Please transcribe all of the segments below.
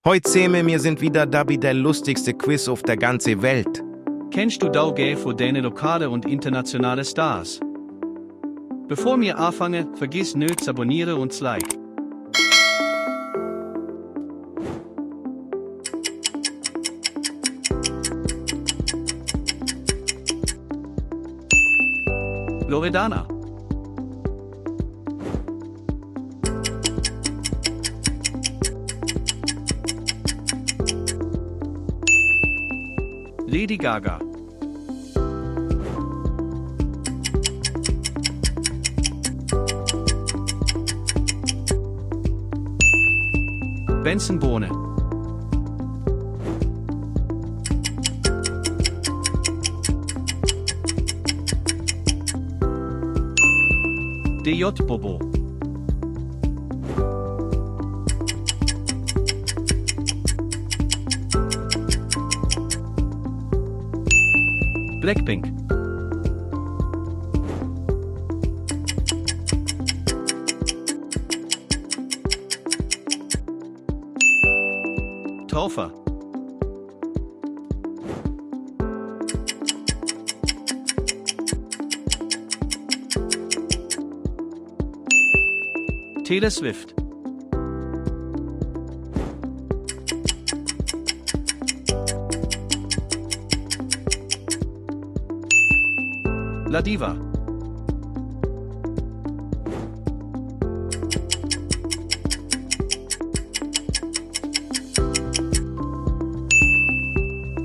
Heute Seme, wir sind wieder dabei der lustigste Quiz auf der ganzen Welt. Kennst du Dauge für deine lokale und internationale Stars? Bevor wir anfangen, vergiss nicht zu abonnieren und zu like. Loredana. Lady Gaga. Benson Bohne. DJ Bobo. Blackpink. Taufer. Taylor Swift. La Diva.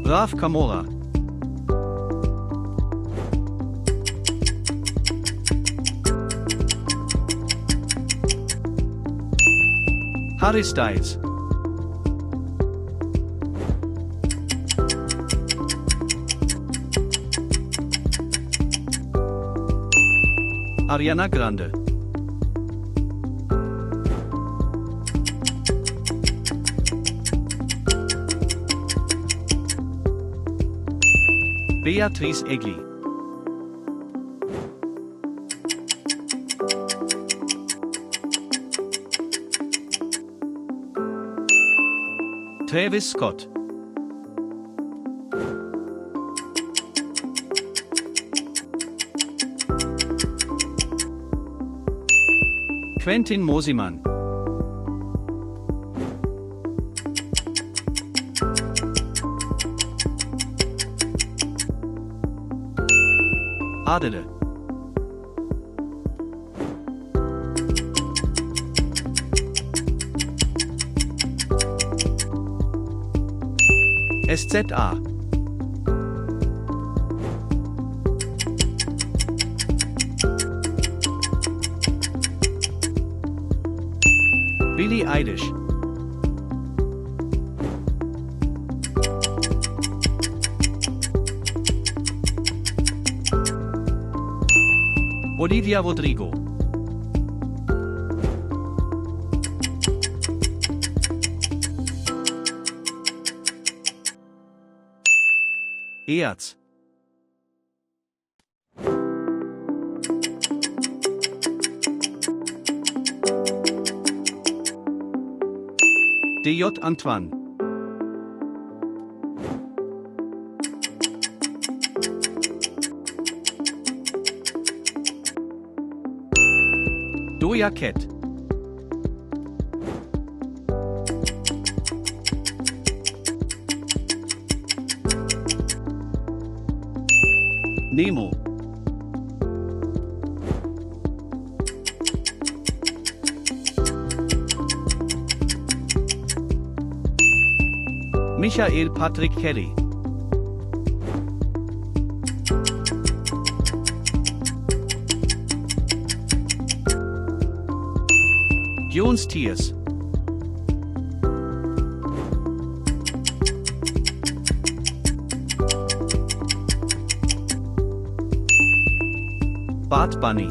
Raf Kamora. Harry Styles. Ariana Grande. Beatrice Egli. Travis Scott. Quentin Mosimann. Adele. SZA. Billie Eilish. Olivia Rodrigo. Erz. DJ Antoine. Doja Cat. Nemo. Michael Patrick Kelly. Jones Tiers. Bad Bunny.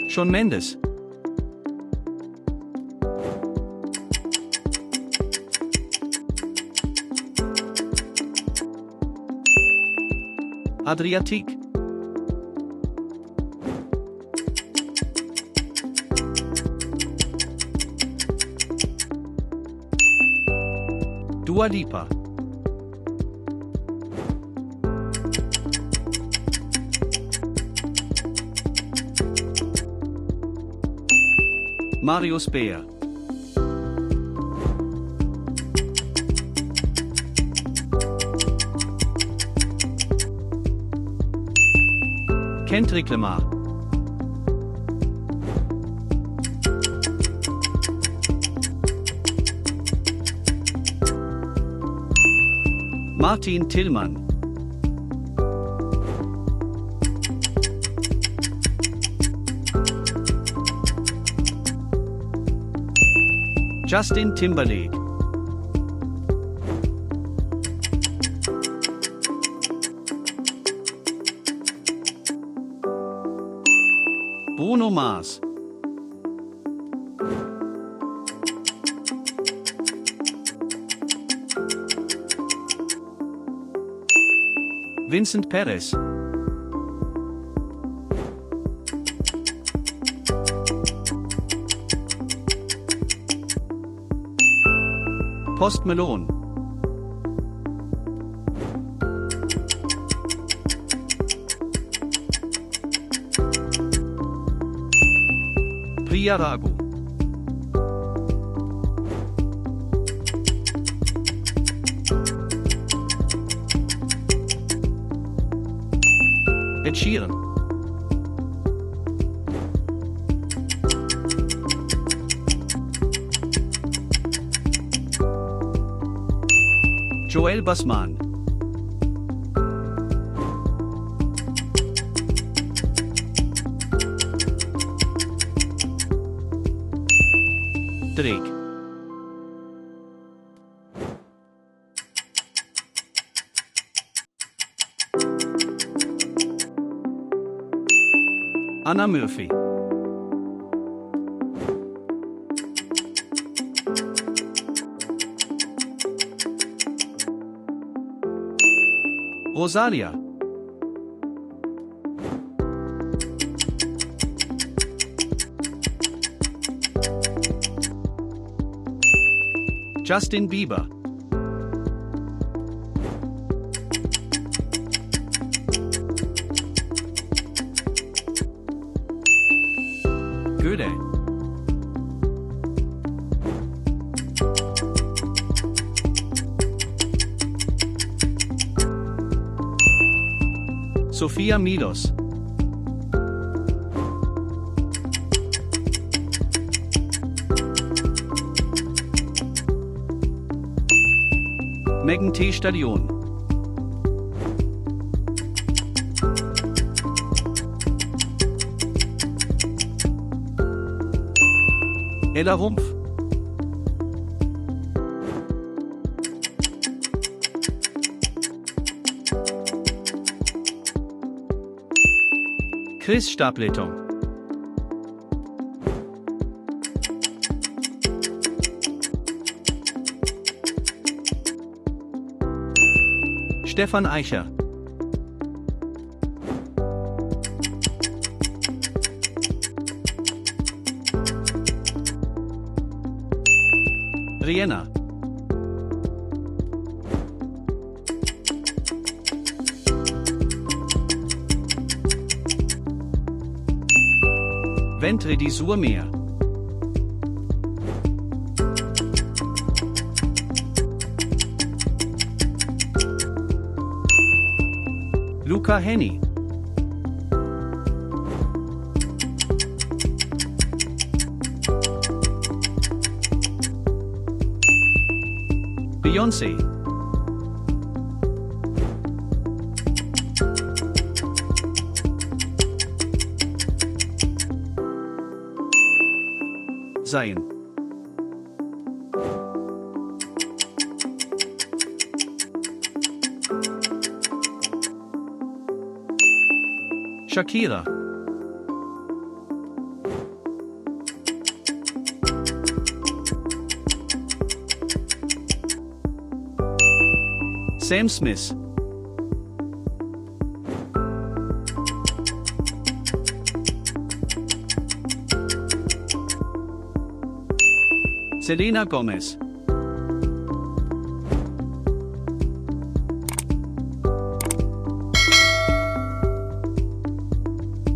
Shawn Mendes. Adriatic. Dua Lipa. Marius Beer. Kendrick Lamar. Martin Tillmann. Justin Timberlake. Bruno Mars. Vincent Perez. Post Malone. Priya Ragu. Ed Sheeran. Joel Basman. Drake. Anna Murphy. Rosalia. Justin Bieber. Goethe. Sophia Milos. Megan Thee Stallion. Ella Rumpf. Chris Stapleton. Stefan Eicher. Rihanna. Ventre di Sur Meer. Luca Hänni. Beyoncé. Zayn. Shakira. Sam Smith. Selena Gomez.